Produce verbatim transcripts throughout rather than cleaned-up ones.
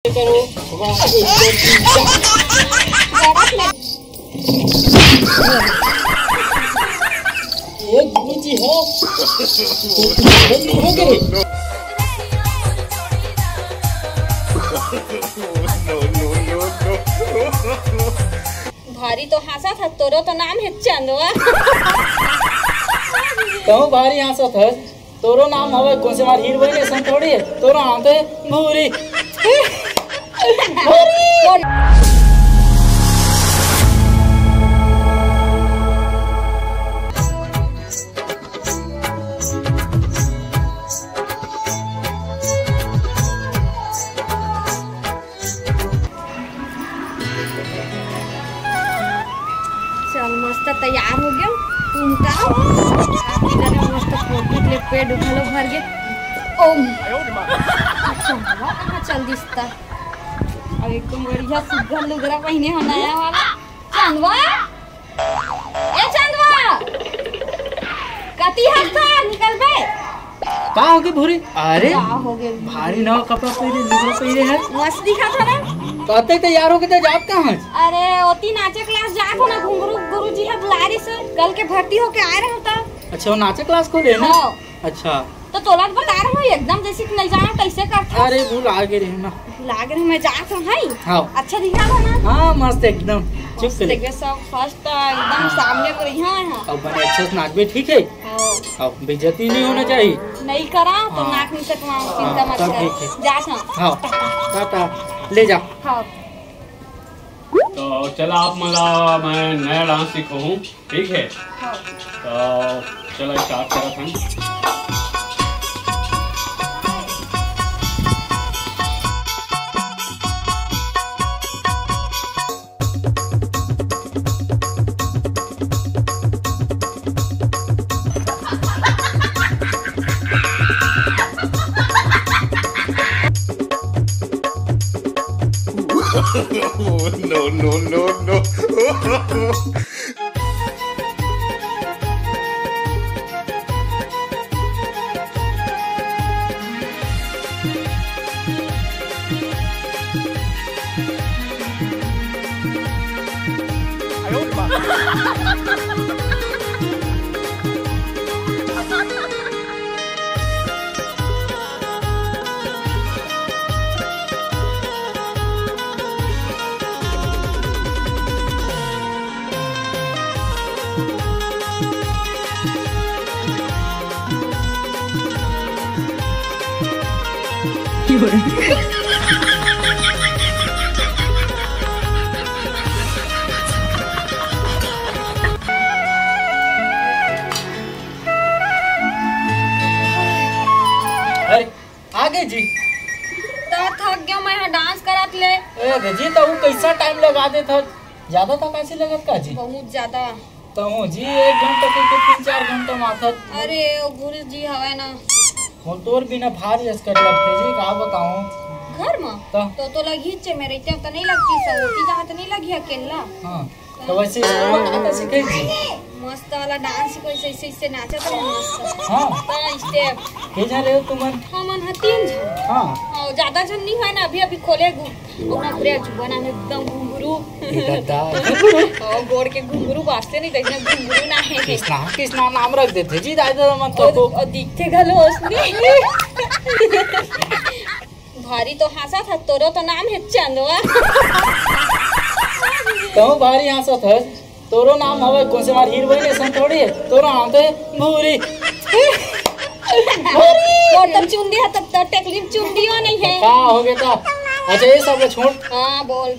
करो। वाह, एक, दो, तीन, चार। ए गुरुजी हो, तो तुम बंद हो गए। भारी तो हाँसत हस, तोरो तो नाम हे चंदवा। कहूँ भारी हाँसत हस, तोरो नाम हवे कोन से मार हीरोइन असन थोड़ी हे, तोरो नाम तो हे भूरी। भूरी। चल, मस्त तैयार हो गया। तुम का? आप इधर मस्त पोटपोट ले, पेट उठा लो भर के। ओम। चंदवा कहाँ चल दिसता? अब एकदम बढ़िया सुग्घर लुगरा पहिने हो, नया वाला। चंदवा, ए चंदवा, कति हस था, निकल बे। का होगे भूरी? अरे, का होगे? भारी नवा कपड़ा पहिरे, लुगरा पहिरे हे। मस्त दिखत हस ना। कते तैयार होके तो जात कहाँ हस? अरे, ओती नाचे क्लास जात हो ना, घुंगरू गुरुजी ह बुलाय रिहिस, कल के भर्ती होके आय रहे हो त। अच्छा, वो नाचे क्लास खोले हे ना? हाँ। अच्छा। तो तोला तो बता रहे हो, एकदम जैसे कि नहीं जाना, कैसे करता? अरे, भुला गे रहे ना। भुला गे रहे, मैं जात हूँ, है? हाँ। अच्छा दिखा था ना? हाँ, मस्त एकदम। चुप मस्त कर ले। देख, सब फर्स्ट एकदम हाँ। सामने पर यहाँ है। अब बने अच्छे से नाचबे, ठीक है? हाँ। अब बेइज्जती नहीं होना चाहिए। नहीं करा, तो हाँ। नाक नहीं कटवाऊँ, चिंता हाँ, मत तब कर। ठीक है। जा, हाँ। हाँ, टाटा, ले जा। हाँ। तो चला, आप मला, मैं नया डांस सिखाऊँ, ठीक है? हाँ। तो चला, स्टार्ट करत हन। No, no, no, no। अरे, आ गे जी। त थक गयो मैं ह डांस करत ले। ए रे जी, त ऊ कैसा टाइम लगा देत हस? ज्यादा थकासी लगत का जी? बहुत ज्यादा। त हो जी, एक घंटा के, के तीन चार घंटा माथत। अरे, ओ गुरु जी हवय ना। वो तोर बिना भारी असकट लगथे जी, का बताऊं? घर म? त? तो, तो लगी चे मेरे, इतना तो नहीं लगती सब, होती जहाँ तो नहीं लगी अकेला। हाँ। तो वैसे स्कूल में कहाँ से सीखे जी? मस्त वाला डांस कोई से, से, से नाचत रहे मस्त। हाँ। हाँ, स्टेप। के झन रहे हो तुमन? हमन ह तीन झन। हाँ। हाँ, ज्यादा झन नहीं है ना, अभी, अभी खोले गु-, ओमा पूरे जुबन आने एकदम घुंघरू। ए दादा। हाँ, गोड़ के घुंघरू बाजते नहीं, देखना घुंघरू ना है। कृष्णा, कृष्णा नाम रख देते जी, दादा मन तो और, को। और दिखते घलो उसने। भारी तो हाँसत हस, तोरो तो नाम हे चंदवा। कहूँ भारी हाँसत हस, तोरो नाम हवे कोन से मार हीरोइन असन थोड़ी हे, तोरो नाम तो हे भूरी। भूरी। तोर तो चुंदी हे, तब तो टेकली में चुंदियो नहीं है। का हो गया था? अच्छा, ये सब छोड़। हाँ, बोल।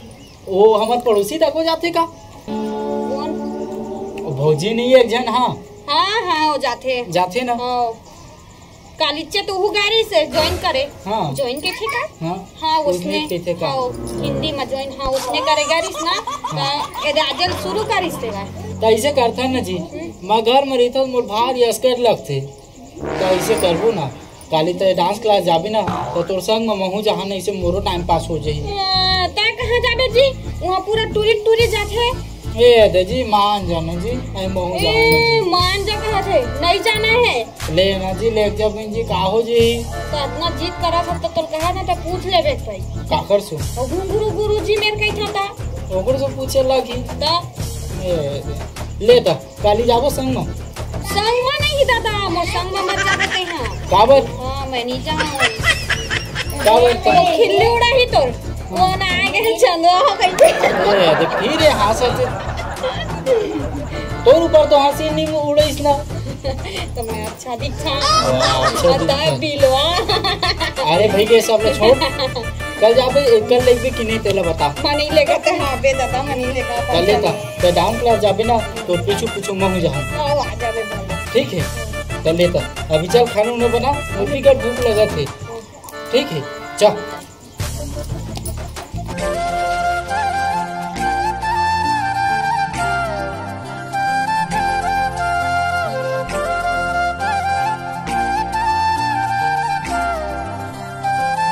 वो हमर पड़ोसी तक हो जाथे का? कौन? वो भौजी नहीं है एक झन, हाँ। हाँ, हाँ, हो जाथे। जाथे ना? हाँ। कालीचे तो हु गारी से ज्वाइन करे। हाँ। ज्वाइन के थे का? हाँ। हाँ, उसने उसने। के थे का? हाँ, हिंदी में ज्वाइन, हाँ, उसने करे गारिस ना। हाँ। तो ये राजल शुरू करिस तेरा। तो ऐसे करथन ना जी, हम्म। मैं घर में रहता हूँ, मोर भार यस्कर लगथे। त अइसे करबो ना, काली त डांस क्लास जाबे ना, त तोर संग म महूं जाहन, अइसे मोरो टाइम पास हो जाही। अ, तैं कहाँ जाबे जी? वहाँ पूरा टूरी टूरी जाथे। ए दे जी, मान जाना जी, ए महू ए, जाना जी। मान जा कहत हे, नहीं जाना है। ले ना जी, ले जब जी का हो जी। तो इतना जिद करा सब तो तोल कहा ना तो पूछ लेबे एक भाई। काकर से? ओ घुंघरू गुरु जी मेर कही था। ओकर से पूछे लगी। तो? ए, ले तो, काली जाबो संग में। संग में नहीं दादा, मोर संग में मत जाबे ते हाँ। काबर? हाँ, मैं नहीं जाऊँ। काबर? वो खिल्ली उड़ा ही तोर। वो ना आए गए चंदवा हो गई। ए, तो फिर ये हंसत हे। तोर ऊपर तो हंसी नहीं उड़ीस ना। तो मैं अच्छा दिखा। वाह, अच्छा बता दिखा। बिलवा। अरे भाई, ये सब ला छोड़। कल जाबे, कल लेबे कि नहीं, तेला बता। मनी लेगा तो हाँ बे दादा, मनी लेगा। कल लेता, तो डांस क्लास जाबे ना, तो पीछू पीछू महू जहाँ। हाँ, आ जाबे भाई। ठीक है, कल लेता। अभी चल, खाना उन्हें बना, मुर्गी का भूख लगा थे। ठीक है, चल।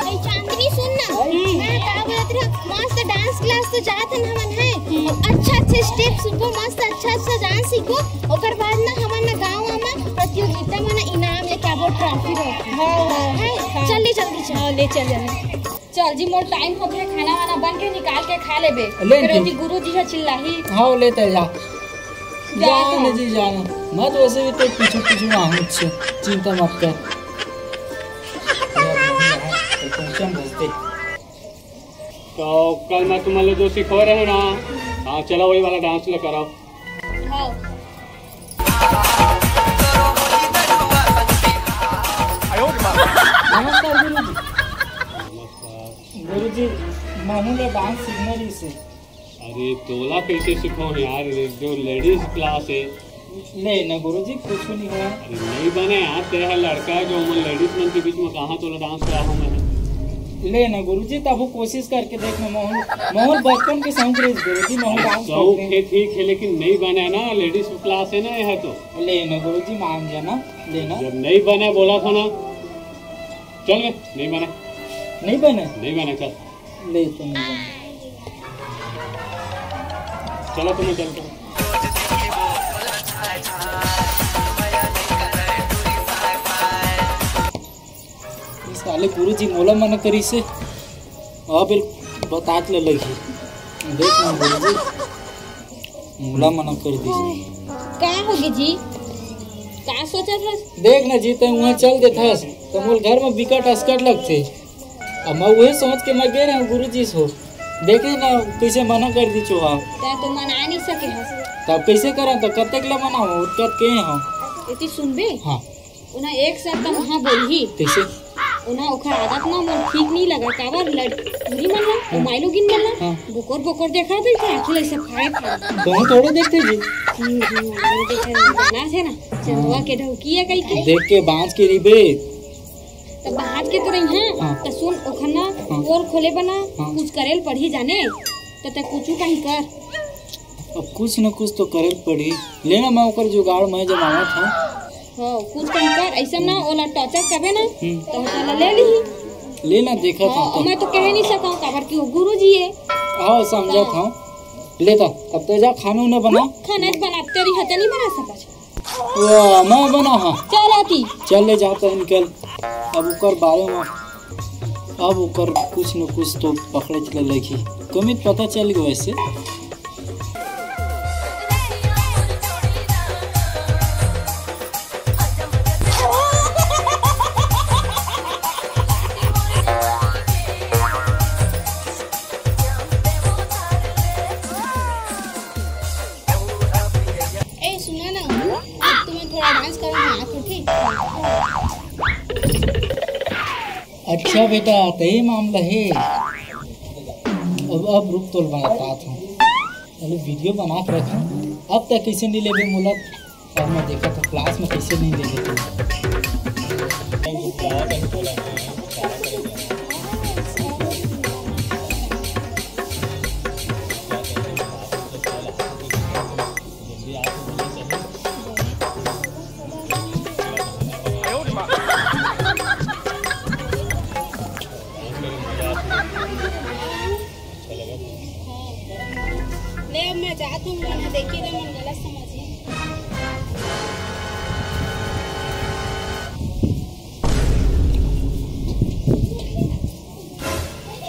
ए, चांदनी, सुन ना। हम्म। मैं का बोलत रहा, मस्त डांस क्लास तो जात हन हमन है। हम्म। अच्छा अच्छा स्टेप सीखो, मस्त अच्छा अच्छा डांस सीखो। ओकर बाद ना हमन ना गांव में प्रतियोगिता में ना इनाम लेके आबो, ट्रॉफी रहो। हाँ, हाँ, है? हाँ। चल ले जल्दी चल। हाँ, ले चल जल्दी। चल जी, मोर टाइम होथे, खाना वाना बन के निकाल के खा लेबे। ले फिर ठीक। ओती गुरु जी ह चिल्लाही। हाँ, लेते जा। जा जान तो। जी, जान। मैं तो वैसे भी तो पीछू पीछू आहूँ, चिंता मत कर। तो कल मैं तुम्हारे जो सिखो रहे ना, हाँ, चलो वही वाला डांस ले कराओ। हाँ। नमस्कार गुरुजी। नमस्कार। गुरुजी, महू ला डांस सीखना रहिसे। अरे, तोला कैसे सिखाऊं यार, जो लेडीज क्लास है। ले ना गुरुजी, कुछ नहीं हुआ। अरे, नहीं बने यार, तेरा लड़का है जो उमन लेडीज मन के बीच में कहाँ तोला डांस कराहूं मैं? ले ना गुरुजी, तब वो कोशिश करके देख ना, महू, महू बचपन के शौक रहिस गुरुजी, महू डांस शौक करते हैं। है, ठीक है, लेकिन नहीं बने ना, लेडीज क्लास है ना, यह तो। ले ना गुरुजी, मान जाना, ले ना। जब नहीं बने बोला था ना, चल बे, नहीं बने। नहीं बने? नहीं बने, चल। ले तो नहीं बने। चलो, तुम्हें चलते हैं। ये साले गुरुजी मोला मना करिसे। अब एला बतात ले लगही। देख ना गुरुजी, मोला मना कर दिस। का होगे जी? का सोचत हस? देख ना जी, तैं उहाँ चल देथस, त मोला घर में बिकट असकट लगथे। अब मैं उहे सोच के मैं गे रहेंव गुरुजी से। देखे ना, कैसे मना कर दिस ओहा। तैं तो मना नहीं सके हस। तब कैसे करंव? त कतेक ले मनाहूं, ओतका त केहे हंव। एती सुनबे? हाँ। ओना एक शब्द महा बोलही। कैसे? ओना ओखर आदत ना मोर ठीक नहीं लगा, काबर लड़की मन ला, हाँ। माइलोगिन मन ला, हाँ। बोकर बोकर देखा तो इसे आँखी ला इसे फाड़े फाड़े। बहुत थोड़े देखते जी। हम्म, हम्म, वो देखे ना, जाना से ना, चंदवा के ढौकी है कहीं के। देख के बांच के रहिबे। त बांच के तो रही, हाँ, हाँ। त सुन, ओखर ना हाँ। पोल खोले बना, हाँ। कुछ करेल पढ़ी जाने, त तैं कुछ कहीं कर। अब कुछ न कुछ तो करे ल पड़ही। ले ना, मैं ओकर जुगाड़ मैं जमावत हंव। हाँ, कुछ कम कर, ऐसा ना ओला टॉर्चर करबे ना, हम्म। तो ओला ले ली। ले ना, देखत हंव हाँ, तो। मैं तो कह नहीं सकंव, काबर कि वो गुरु जी है। हाँ, समझत हंव। ले तो, अब तो जा खाना उना बना। खाना तो बना, तेरी हाथे नहीं बना सकत। वाह, मैं बना हाँ। चल आती। चल ले जा तो निकल। अब ओकर बारे में, अब ओकर कुछ न कुछ तो पकड़े चले लगी। कमित पता चल गया वैसे। ए, सुना ना, अब तुमन थोड़ा डांस करो ना, तो ठीक। अच्छा बेटा, त ये मामला है। अब, अब रुक, तोल बतात हंव। पहले वीडियो बना के रखा। अब तक कैसे नहीं लेबे मोला, अब मैं देखा था क्लास में कैसे नहीं लेबे तू। ले, अब मैं चाहत हूँ मन देखिए तो मन गलत समझिए।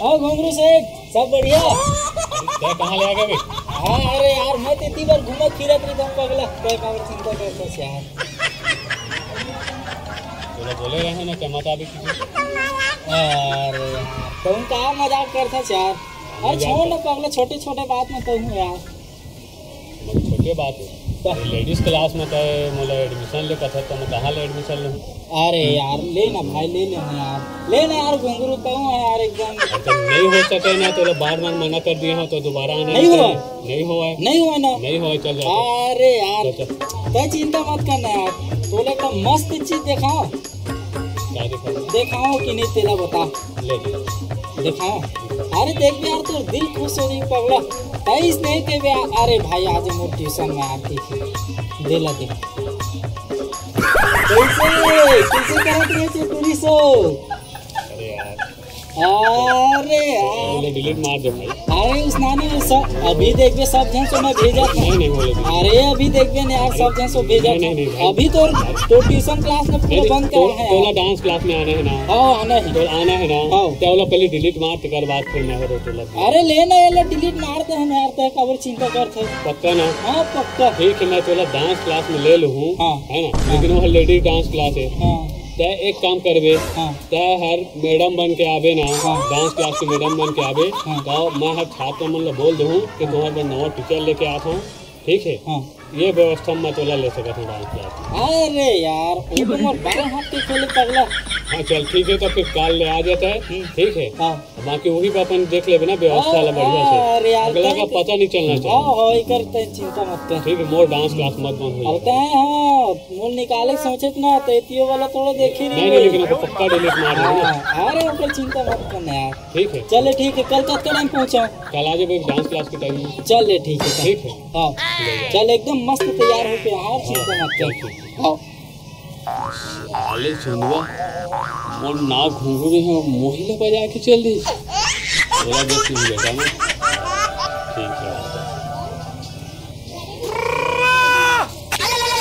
और घुंगरू सेठ, सब बढ़िया? तै कहाँ ले आ गए बे? हाँ, अरे यार, मैं तो इतनी बार घूमत फिरत रही हूँ पगला, तै काबर चिंता करता है यार? तोला बोले रहे ना, क्या मत आवे किसी। अरे यार, तुम का मजाक करता है यार? अरे मजाक छोड़ ना कर- पगला, छोटे छोटे बात में तो हूँ यार। मगर छोटे बात है। तो लेडीज क्लास में तो मोला एडमिशन ले कथा, तो मैं कहाँ ले एडमिशन लूँ? अरे यार, ले ना भाई, ले लेना यार, ले ना यार, घुंगरू तो हूँ यार एकदम। अगर नहीं हो सके ना, तो बार बार मना कर दिए हो, तो दोबारा आना नहीं नहीं हुआ? चाहिए। नहीं हुआ है। नहीं हुआ ना? नहीं हुआ, चल जाओ। अरे यार, चल, चल। तै चिंता मत करना यार, तोला एकदम मस्त चीज देखाओ। क्या दिखाऊं? देखाओ कि नहीं, तेला बता। ले। देखाओ। अरे देख बे यार, तोर दिल खुश हो जाई पगला। तैस नहीं के बे। अरे भाई, आज मोर ट्यूशन में यार, ठीक है, देला दे। कैसे, कैसे करत रहे तू टूरी सो? अरे यार। अरे यार। बोले डिलीट मार दे भाई। अरे उस नानी में सब, अभी देख बे, सब जन सो मैं भेजा था। नहीं, नहीं बोले। अरे अभी देख बे ना यार, सब जन सो भेजा नहीं, था। नहीं, नहीं भाई। अभी तो, तो ट्यूशन क्लास में पूरा नहीं, बंद तो, करा है तोला यार। डांस क्लास में आना है ना? हाँ, आना है। तो आना है ना? हाँ। क्या बोला, पहले डिलीट मार, तेकर बाद फिर मैं हो तो लग। अरे ले ना, ये ले डिलीट मार दे हम यार, तै काबर चिंता करत है? पक्का ना? हाँ, पक्का। ठीक है, मैं तोला डांस क्लास में ले लूँ, हाँ। है ना? हाँ। लेकिन वो लेडीज डांस क्लास है। हाँ। तै एक काम करबे, हाँ। तै हर मैडम बन के आबे ना, हाँ। डांस क्लास के मैडम बन के आबे, हाँ। तो मैं हर छात्र मन ला बोल दूँ कि हाँ। तुम्हारे बर नवा टीचर लेके आत हूँ, ठीक है? हाँ। ये व्यवस्था मैं तोला ले सकत हूँ डांस क्लास में। अरे यार, वो तो मोर बाएं हाथ के खेले पगला। हाँ, चल ठीक है, तो फिर काल ले आ जाता है, हम्म। ठीक है? हाँ। बाकी वही पे अपन देख लेबे ना व्यवस्था ला बढ़िया से। अरे यार, अगला का पता नहीं चलना चाहिए। हाँ, हाँ, ये करते हैं, चिंता मत कर। ठीक है, मोर डांस क्लास मत बंद हो अब जाए। तैं, हाँ, मोर निकाले सोचे ना, तो एतियो वाला थोड़ा देखे नहीं नहीं, नहीं, लेकिन ओकर पक्का डिलीट मार देना। हाँ, अरे, ओकर चिंता मत करना यार। ठीक है। चले, ठीक है, कल कतका टाइम पहुँचा? कल आ जाओ, डांस क्लास के टाइम में। चले, ठीक है, ठीक है। हाँ, ले जाओ। चल, एकदम मस्त तैयार होके, यार, चिंता मत कर। ठीक है। हाँ। साले चंदवा, मोर नाव घुंघरू नहीं है, मोही ला बजा के चल दी। बोला, "बस नहीं बेटा ना।" ठीक है।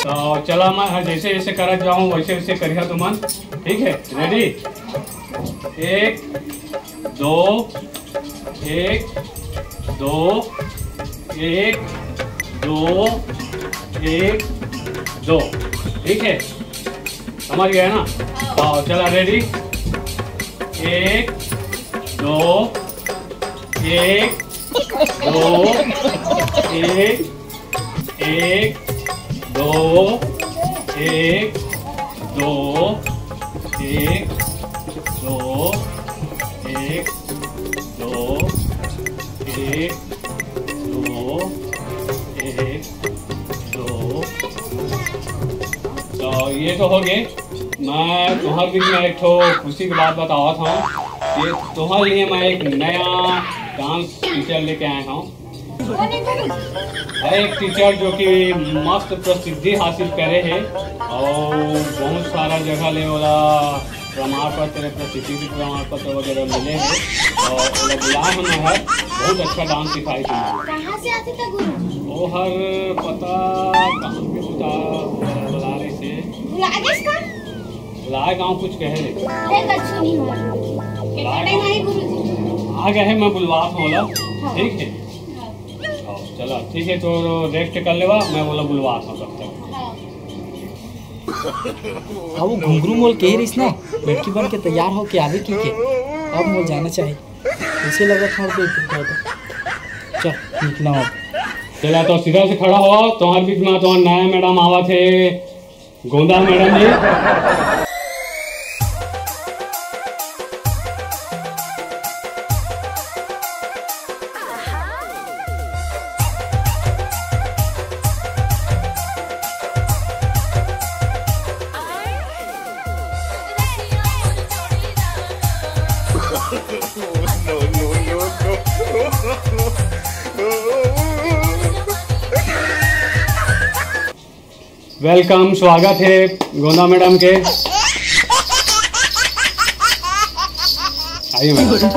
तो चला, मैं जैसे जैसे करत जाऊँ, वैसे वैसे करिहा तुमन, ठीक है? रेडी? एक, दो, एक, दो, एक, दो, एक, दो। ठीक है, समझ गया ना? हाँ, चला, रेडी। एक, दो, एक, दो, एक, एक, दो, एक, दो, एक, दो, एक, दो, एक, दो, एक, दो। तो ये तो हो गए। मैं तुम्हारे बीच में एक ठो खुशी की बात बतावत हूँ कि तुम्हारे लिए मैं एक नया डांस टीचर लेके आया हूँ। है एक टीचर जो कि मस्त प्रसिद्धि हासिल करे है और बहुत सारा जगह ले वाला प्रमाण पत्र, प्रसिद्धि के प्रमाण पत्र वगैरह मिले हैं और ओला बुलाए हम हर बहुत अच्छा डांस सिखाई थी। कहाँ से आते थे गुरु जी? वो हर पता कहाँ के पता बुला रहे थे। भुला गए इसका? भुलाए गाँव कुछ कहे नहीं। नहीं, कछु नहीं हुआ। कितना टाइम आए गुरु जी? आ गए हैं, मैं बुलवा था बोला। हाँ। ठीक है। हाँ। हाँ, चला, ठीक है, तो रेस्ट कर लेवा, मैं बोला बुलवा था तब तक। हाँ। अब वो घुंघरू मोल कह रहीस ना, लड़की बन के तैयार होके आवे की के। अब मोल जाना चाहिए। कैसे लगा था तो। चल, निकला अब। चला, तो सीधा से खड़ा हो, तुम्हारे बीच में तुम्हारा नया मैडम आवा थे, गोंदा मैडम जी। वेलकम, स्वागत है गोंदा मैडम के। आइए मैडम।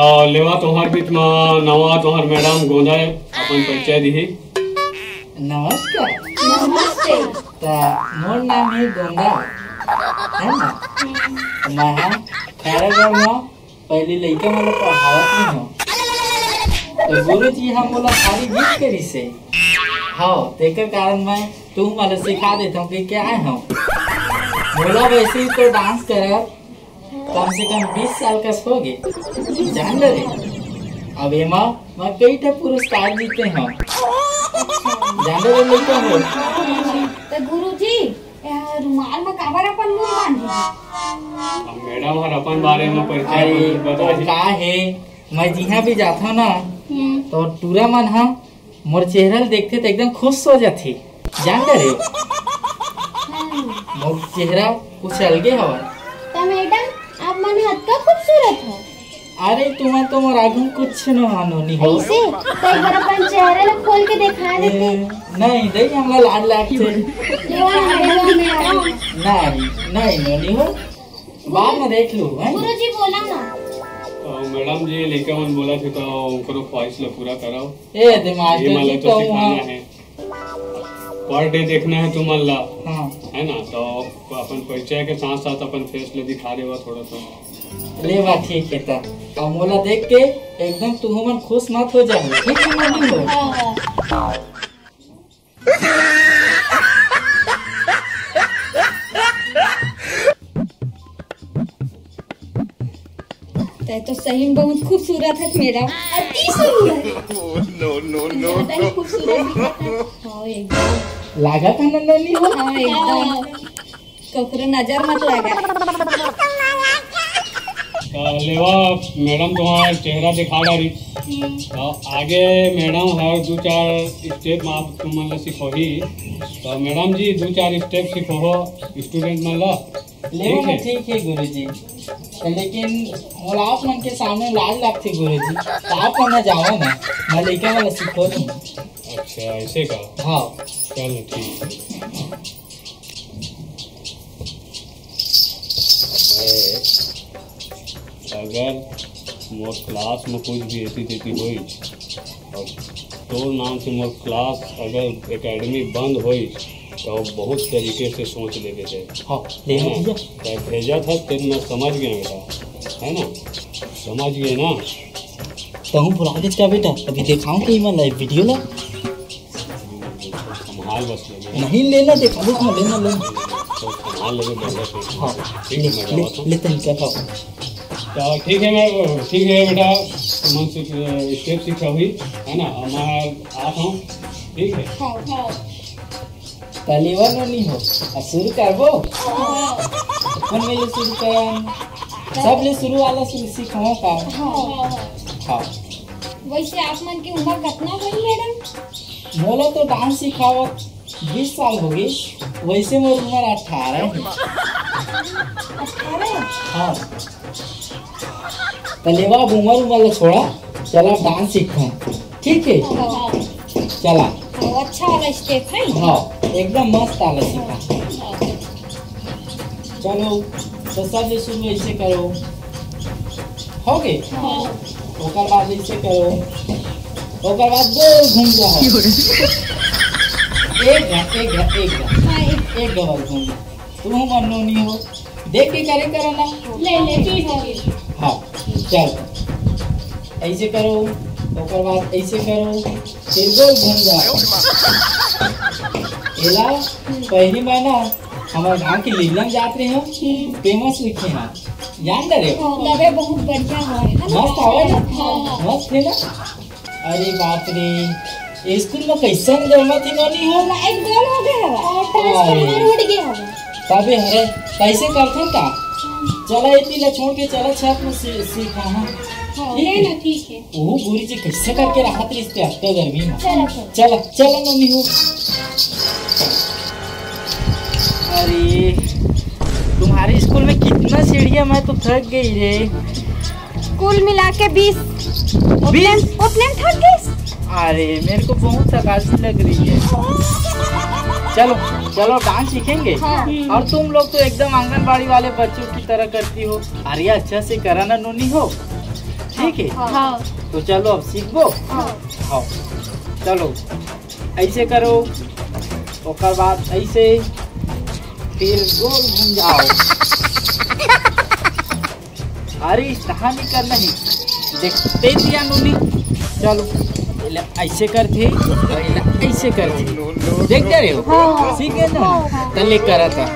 अउ लेवा, तोहर बीच म नवा तोहर मैडम गोंदा हे, अपन परिचय दिही। नमस्कार। नमस्ते। त मोर नाम हे गोंदा, है ना? त मैं ह खैरागढ़ म पहली लइका मन ल पढ़ावत रहे हूँ। त गुरुजी ह मोला भारी गिफ्ट करिस हे। हव, तेकर कारण मैं तुमन ल सिखा देत हूँ कि क्या है हम। मोला वैसे ही तो डांस करत कम से कम बीस साल कस हो गे, जान डरे। अब एमा मैं कई ठा पुरस्कार जीते हूँ, जान डरे लइका हो। त गुरुजी, ए रुमाल म काबर अपन मुंह बांधे? अब मैडम हर अपन बारे म परिचय अरे, बता वो दे। का हे, मैं जिहाँ भी जाथव ना, हम्म। तो टूरा मन ह मोर चेहरा ल देखथे त एकदम खुश हो जाथे, जान डरे। हम्म। मोर चेहरा कुछ अलगे हवय। त मैडम, आप मन ह अतका खूबसूरत हो। अरे, तुमन तो मोर आघू कुछ न हो नोनी हो। ऐसे? तो एक बार अपन चेहरा ल खोल के दिखा देते। ए, नहीं, नहीं, हमला लाज लागथे। लेवा, लेवा, लेवा। नहीं, नहीं, नोनी हो। बाद में देख लू, हैं? गुरुजी, बोला ना। अ, मैडम जी, लइका मन बोलत हे, तो उनकरो ख्वाहिश ल पूरा कराओ। ए, दिमाग ये के वाला जी तो तो सिखाना है। पर डे देखना है तुमन ला, हाँ। है ना? तो अपन परिचय के साथ साथ अपन फेस ले दिखा देवा थोड़ा सा। ले बा, ठीक है। त अब मोला देख के एकदम तुहू मन खुश मत हो जाओ, ठीक है? मत हो। हाँ, हाँ। तै तो सही में बहुत खूबसूरत है मैडम। अति सुंदर। No, no, no, ज्यादा ही no। खूबसूरत दिखत है। हाँ, एकदम। लागत है ना नोनी हो? हाँ, एकदम। ककरो नजर मत लगा। तो लेवा मैडम तुम्हारा चेहरा दिखा डारी। तो आगे मैडम हर दो चार स्टेप आप तुम मन ला सिखोही। तो मैडम जी दो चार स्टेप सिखोहो स्टूडेंट मन ला। लेवा ठीक ना, है। ठीक है गुरुजी। तो लेकिन मोला आप मन के सामने लाज लागथे गुरुजी। तो आप मन ना जावा ना, मैं लइका वाला सिखो दूँ। अच्छा, ऐसे का? हाँ। चलो, ठीक है। अगर मोर क्लास में कुछ भी ऐसी तैसी होई और तोर नाम से मोर क्लास अगर एकेडमी बंद होई, तो बहुत तरीके से सोच लेबे ते। हाँ, लेना है ना? भैया। तै भेजा था, तेरे मैं समझ गया बेटा, है ना? समझ गए ना? तहूँ भुला देत का बेटा, अभी दिखाऊं कहीं मैं लाइव वीडियो ला। संभाल बस लेना। नहीं लेना, देखा, देखा, लेना, लेना। तो संभाल लेना, बढ़िया से। हाँ, ठीक ले, है, मैं ले, जाता हूँ। ले तनिका का। तो ठीक है, मैं, ठीक है बेटा, तुमन से, अ, स्टेप सीखा हुई, है ना? अब मैं आता हूँ, ठीक है? हाँ, हाँ। त लेवा नोनी हो, अब शुरू करबो? हाँ। कौन में ले शुरू करन? सब ले शुरू वाला शुरू सीखो का? हाँ, हाँ, हाँ। हाँ। वैसे आप मन की उम्र कितना होई मैडम? मोला तो डांस सिखावत बीस साल हो गए, वैसे मोर उम्र अठारह है। अठारह? हाँ। त लेवा, अब उमर उमर ला छोड़ा, चला डांस सीखथन, ठीक है? हाँ। चला। हाँ, अच्छा वाला स्टेप है। हाँ, एकदम मस्त वाला सीखा। हाँ। चलो, तो सब ले शुरू ऐसे करो, हो गए? हाँ। ओकर बाद ऐसे करो, ओकर बाद गोल घूम जाओ। एक घा, एक घा, एक घा। हाँ, एक। एक घा बार घूम। तुम मन्नो नहीं हो, देख के करे करो ना। ले, ले, ठीक है। हाँ, चल। ऐसे करो, ओकर बाद ऐसे करो, फिर गोल घूम जाओ। एला पहली मैं ना हमारे गांव के लीला में जात रहे हो, फेमस लिखे हैं, जान दे रहे हो? तबे बहुत बढ़िया हुआ है ना? मस्त आवे ना? हाँ, हाँ। मस्त है ना? अरे बाप रे, ये स्कूल में कैसन गरमात हे नोनी हो? लाइट बंद हो गया है, ट्रांसफार्मर अरे। उड़ गया है। तबे हरे, कैसे करथे का? चला, ये तीला छोड़ के चला, छत में सी-, सीखा, हाँ। हाँ, ठीक है है। ना, ठीक है। वो गुरुजी कैसे करके राहत रिश्ते अतका गर्मी में। चला, चला। चला, चला नोनी हो। अरे, तुम्हारे स्कूल में कितना सीढ़ियाँ, मैं तो थक गई रे। कुल मिला के बीस। बीस? उतने, उतने में थक गई? अरे, मेरे को बहुत थकासी लग रही है। चलो, चलो, डांस सीखेंगे। हाँ। और तुम लोग तो एकदम आंगनबाड़ी वाले बच्चों की तरह करती हो। अरे, अच्छा से करा ना नोनी हो। ठीक है। हाँ। तो चलो अब सीखबो। हाँ। हाँ। चलो, ऐसे करो, ओकर बाद ऐसे, फिर गोल घूम जाओ। अरे, कहाँ नहीं करना है, देखते दिया नोनी। चलो, एला ऐसे करथे, एला ऐसे करथे। देख दे रहे हो? हाँ। सीख गए ना? हाँ। तले करा था।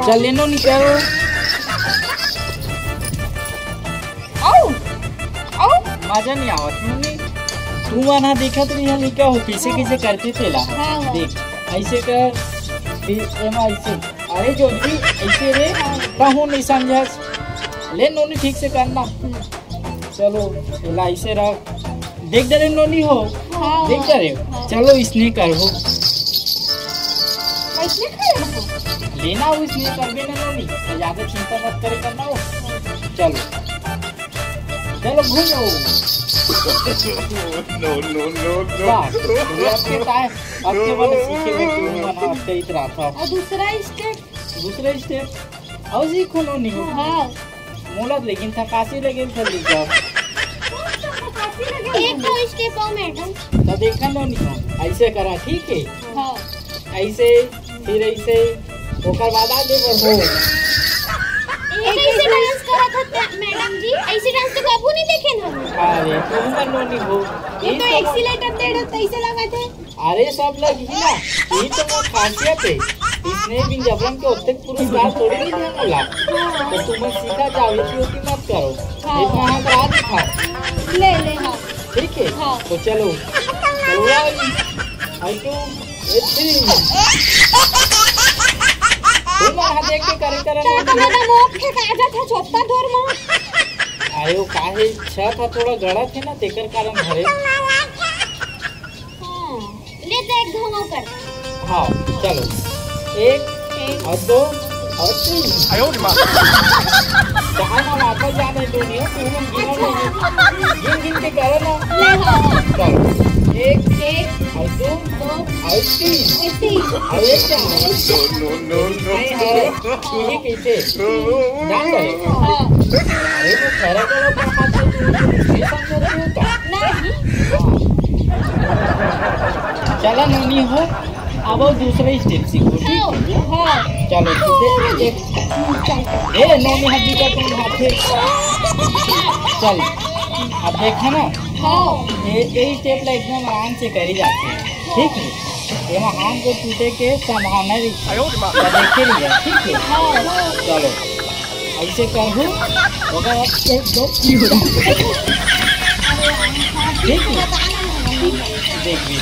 चल, ले नोनी, करो। आओ, आओ। मजा नहीं आवत, मम्मी। तू वहाँ देखत रही है, क्या हो, पीछे कैसे करते थे ला? हाँ, हाँ। देख, ऐसे कर, फिर एमा ऐसे। अरे, जो भी ऐसे रे, कहूँ नहीं समझस। ले नोनी, ठीक से करना। चलो, एला ऐसे रख। देख दे रे नोनी हो। हाँ, देख दे रे। हाँ। चलो, इसने कर हो। इसने कर हो। लेना हो, इसने कर देना नोनी। तो ज्यादा चिंता मत करे करना हो। चलो। चलो, घूमो। No, no, no, no। वाह, ये आपके का है? आपके वाले सीखे में क्यों मना आपका इतना था? और दूसरा स्टेप। दूसरा स्टेप। और जी, कोनो नहीं हो। हाँ। मोला तो लेकिन थकासी लगे, चल जाओ। एक दो स्टेप हो, मैडम। तो देखा लो नहीं हो। ऐसे करा, ठीक है? हाँ। ऐसे, फिर ऐसे, ओकर बाद आगे बढ़ो। ऐसे डांस करत हत, मैडम जी, ऐसे डांस तो कभू नहीं देखे ना। अरे, तुम मन नोनी हो। ये तो तो एक्सीलेटर दे रहे, तैसे लगा थे। अरे, सब लग ही ना, ये तो वो खासियत है। इसने बिन जबरन के ओतक पुरस्कार थोड़ी नहीं दिया मोला। तो तुम सीखा जाओ, ये चीज मत करो। हाँ। इतना हम राज था। ले, ले, हाँ। ठीक है? हाँ। तो चलो। चलो, आई। आई तू। ए, थ्री। तू मार हाथ देख के करे, करे, तो करे। तो मैंने वो फेंक आ जाता छोटा डोर में। आयो, काहे इच्छा था, थोड़ा गड़ा थे ना, तेकर कारण भरे। हाँ। ले तो एक घाव कर। हाँ, चलो। एक, एक। और दो, और तीन। आयो रे माँ। कहाँ ना वापस जाने दो नहीं, तू लोग गिनो नहीं। गिन गिन के करो ना। ले हाँ। चलो। एक, एक। और दो, दो। और तीन। ऐसे ही। और एक क्या? No, no, no, no। नहीं है। ठीक है, ठीक। जान गए? हाँ। अरे, वो खैरा का लोग कहाँ से तू ये समझ रहे हो क्या? नहीं। हाँ। चला नोनी हो, अब वो दूसरे स्टेप सीखो, ठीक? हाँ, हाँ। चलो, ठीक है। एक, ए, नोनी, हड्डी का तुम हाथे। चल, अब देखा ना? हाँ। ये, ये स्टेप ला एकदम आराम से करी जाती है, ठीक है? एमा हाथ को टूटे के संभावना रही। आयो रे माँ। तो देखे रही है, ठीक है? हाँ। चलो, ऐसे करहू, ओकर बाद एक, दो, तीन। ठीक है? देख भी।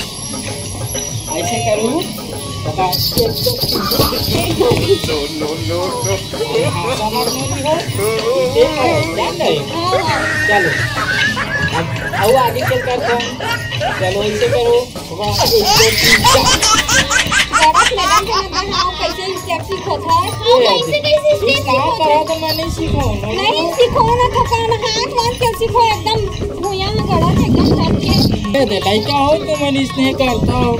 ऐसे करहू, ओकर बाद एक, दो, तीन। No, no, no, no। हाँ, समझ में भी हो? देख रहे, जान रहे? चलो। अब, अब आगे चल करते हैं। चलो, ऐसे करो। वाह, एक, दो, तीन, चार। गलत मैडम के मतलब हम कैसे स्टेप सीखो था? हम कैसे, कैसे स्टेप सीखो था? तो मैं नहीं सीखा हूँ, मैं नहीं सीखो ना, थकान हाथ वाथ के सीखो, एकदम भुइयां में गड़ा थे, एकदम थक के। ये दे, लड़का हो तो मैं इसने करता हूँ।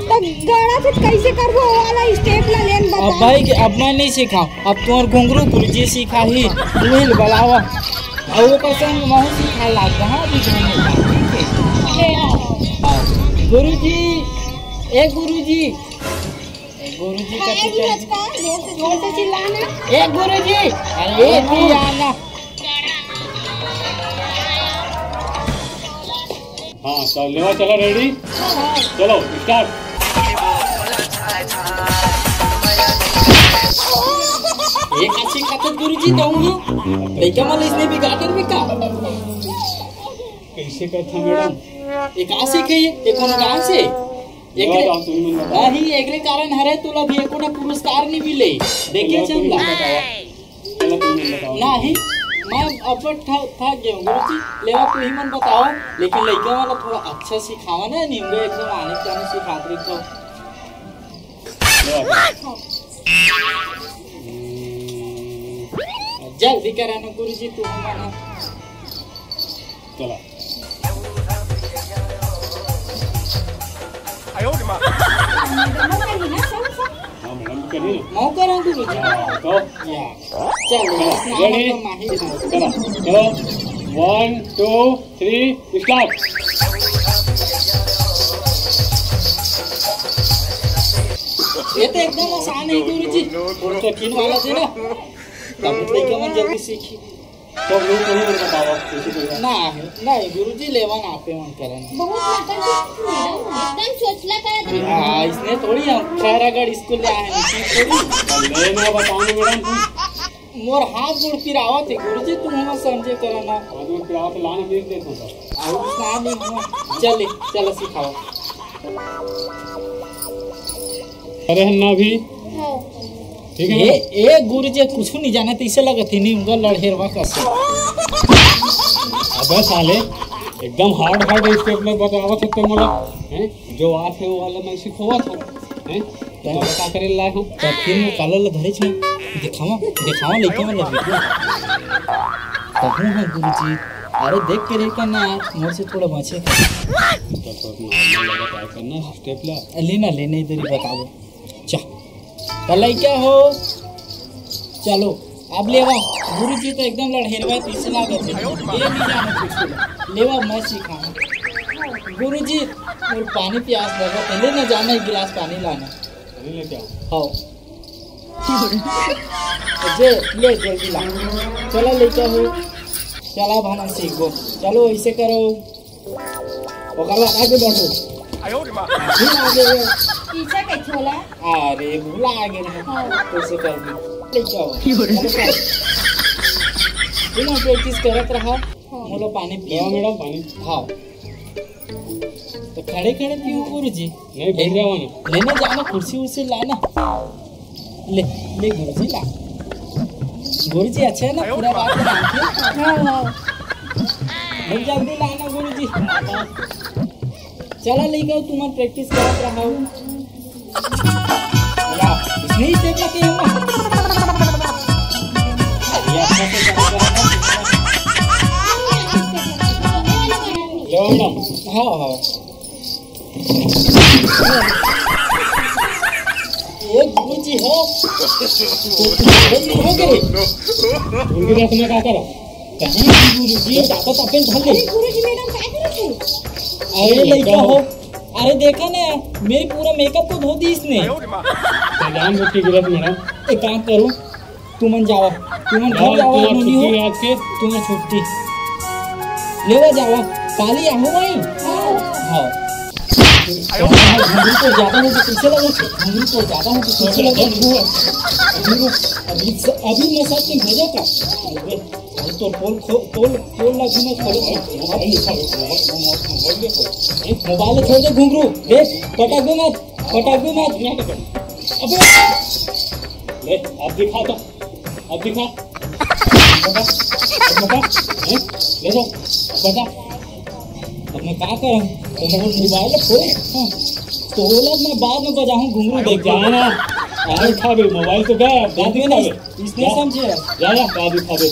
तो गड़ा थे कैसे करबो वाला स्टेप ला लेन अब बता। भाई, अब मैं नहीं सीखा, अब तुम्हार घुंघरू गुरुजी सिखाही, उहिल बलावा। अउ ओकर संग महू सिखाए लाग गा, हाँ, बीच में नहीं। ठीक है। हाँ। गुरुजी, ए गुरुजी, ए गुरुजी का हाँ, चिल्ला-, ये बचका, जोर से, जोर से चिल्लाना। ए गुरुजी, अरे ए भी आना। हाँ, तो लेवा चला, रेडी? चलो, स्टार्ट। ये का सिखाथस गुरुजी, कहूँ ना? लइका मन इसने बिगाड़ कर भी का? कैसे करथा मैडम? ये का सीखे ये? ये कोनो डांस है? लेवा एकरे, जाओ, तुम मन बताओ। अही एकरे कारण हरे तोला भी एको ना पुरस्कार नहीं मिले। देखे लेवा, तुम चंदा। मन बताओ। चलो, तुम मन बताओ। नहीं, मैं अब थक, थक गया हूँ गुरुजी। लेवा, तू ही मन बताओ, लेकिन लइका वाला थोड़ा अच्छा सिखावा ना, निम्बे एकदम आने जाने सिखात रही तो। लेवा। जल्दी करा ना गुरुजी, तू ही मन। चला। हाँ, मैडम, करिए ना। मौका रहा गुरुजी। हाँ, तो? या। चल, चला, स्नान ready? तो माहिर है। चला, चलो। One, two, three, start. ये तो एकदम आसान है गुरुजी। वो तो किन वाला थे ना, तब तो लइका मन जल्दी सीखी। तो वो तो नहीं बतावा, किसी को। ना, नहीं गुरुजी, लेवा ना पे मन करन। बहुत नाटक है, मैडम, एकदम सोचला करत रही। हाँ, इसने थोड़ी हम खैरागढ़ स्कूल ले आए हैं, इसने थोड़ी। ले ना बताओ ना मैडम। मोर हाथ गोड़ पिरावत हे गुरुजी, तुम हमर समझे करो ना। हाथ गोड़ पिरावत हे, लाना दे देता हूँ सर। अउ कुछ ना नहीं हुआ। चल ले, चल सिखाओ। अरे हन्ना भी। हाँ। ठीक है ए, मैडम। ए गुरुजी कुछ नहीं जाना, तो इसे लगत ही नहीं होगा लड़हेरवा कस। अबे साले, एकदम हार्ड हार्ड स्टेप में बतावत हे ते मोला, हैं? जो आथे वो वाला मैं सिखोवत हूँ, हैं? तो का करे लाए हो? तो फिर वो काला ला धरे छे। दिखावा, दिखावा लइका मन ला वीडियो। तबू हाँ गुरुजी, अरे देख के रहे करना यार, मोर से थोड़ा बचे। तो थोड़ा नॉर्मल लगा ट्राई करना स्टेप ला। लेना, लेना इधर ही बताओ। चा। तो लइका हो, चलो, अब लेवा। गुरुजी तो एकदम लड़हेरवा तीसरा गए थे। ये नहीं जाना कुछ। लेवा, मैं सिखाऊं। गुरुजी, मोर पानी प्यास लगा, पहले ना जाना एक गिलास पानी लाना। पानी लेके आओ। हाँ। जे, ले जल्दी ला। चला लइका हो। चला भाना सीख गो। चलो ऐसे करो। ओकर बाद आगे बढ़ो। फिर आगे बढ़ो। पीछे के छोला। अरे भुला आगे ना। हाँ। कैसे कर दी? लइका हो। बिना प्रैक्टिस करत रहा। हाँ। बोलो पानी पियो। हाँ, मैडम, पानी। हाँ। तो खड़े खड़े पीहू गुरुजी। नहीं, बैठ जाओ ना। लेने जाना, कुर्सी उर्सी लाना। ले, ले गुरुजी ला। गुरुजी अच्छे है ना, पूरा बात मानते हैं। हाँ, हाँ। ले जल्दी लाना गुरुजी। चला लइका, तुम प्रैक्टिस करत रहो। या, इसने ही देखा कि हम ये अच्छा से करत रहो। लो मैडम। हाँ, हाँ। ए गुरुजी हो। तो तुम हो गए। उनके साथ मैं क्या करूँ? कहीं भी गुरुजी, ज्यादा तपेन धर ले। अरे गुरुजी, मैडम क्या करे थे? अरे लइका हो। अरे देखा ना, मेरी पूरा मेकअप को धो दी इसने। तो जान बुझ के गिरत मैडम। एक काम करूँ, तुमन जावा, तुमन घर जाओ, जावा, तुम्हारी नोनी हो। छुट्टी है आज के। तुम्हारी छुट्टी। लेवा जावा, काली आहो भाई। हाँ। घुंगरू तो ज्यादा हो तो पीछे लगो, घुंगरू तो ज्यादा हो तो पीछे लगो। अभी, अभी, अभी मैं साथ में भेजा था। अरे तो पोल खो-, पोल, पोल लगी मैं खोलो। मोबाइल छोड़ दे घुंगरू, देख, पटक दे मत, पटक दे मत। अबे, ले, अब दिखा तो। अब दिखा। बता। अब बता। हैं? ले जा। बता। अब मैं का करम? तो मैं मोबाइल खोल। हाँ। तो बोला मैं बाद में बजाऊँ घुंगरू अब देख के। जाना। अरे खा बे, मोबाइल तो गया, बाद में दिखा नहीं, बे। इसने जा। समझे। जा, जा, बाद में खा बे।